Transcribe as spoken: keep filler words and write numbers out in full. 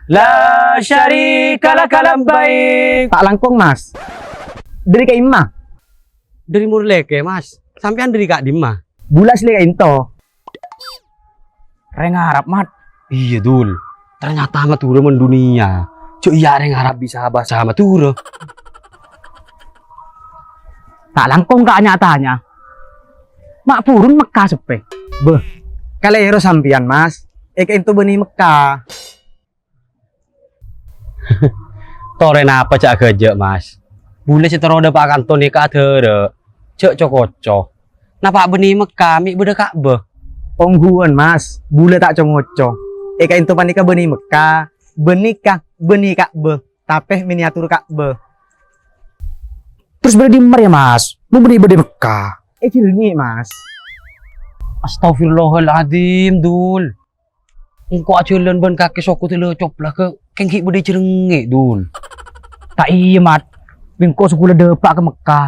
La syarika laka labbaik. Ta' langkong, Mas. Dhâri ka'imma? Dhâri Morlèkè, Mas. Sampèyan dhâri ka'dimma? Bulâ asli ka'ènto. Rèng Arab, Mat. Iyâ, Dul. Ternyata Madhurâ mendunia. Jhâ' iyâ rèng Arab bisa bhâsa Madhurâ. Ta' langkong ka' nya-tanya. Ma' burun Mekka seppè. Bâh, kalèro sampèyan, Mas. È ka'ènto bânnè Mekka. Torè napa jhâ' ghâjâ', Mas? Bulâ sè terro dâpa' kanto nèka adârâ', jhâ' co-koco. Napa' bânnè Mekka mè' bâdâ Ka'bah? Ongghuwân, Mas. Bulâ ta' co-ngoco. È ka'ènto panèka bânnè Mekka, bânnè ka-, bânnè Ka'bah. Tapè mè' nèyator Ka'bah. Terros bâdâ dimma rèya, Mas? Mon bânnè bâdâ Mekka? È Jhârengngè', Mas. Astagfirullahaladzim, Dul. Engko' ajhâlân bân kakè soko dâlâ coplaghâ kèng ghi' bâdâ è Jhârengngè', Dul. Ta' iyâ, Mat. Bi' engko' sè kaulâ dâpa' ka Mekka.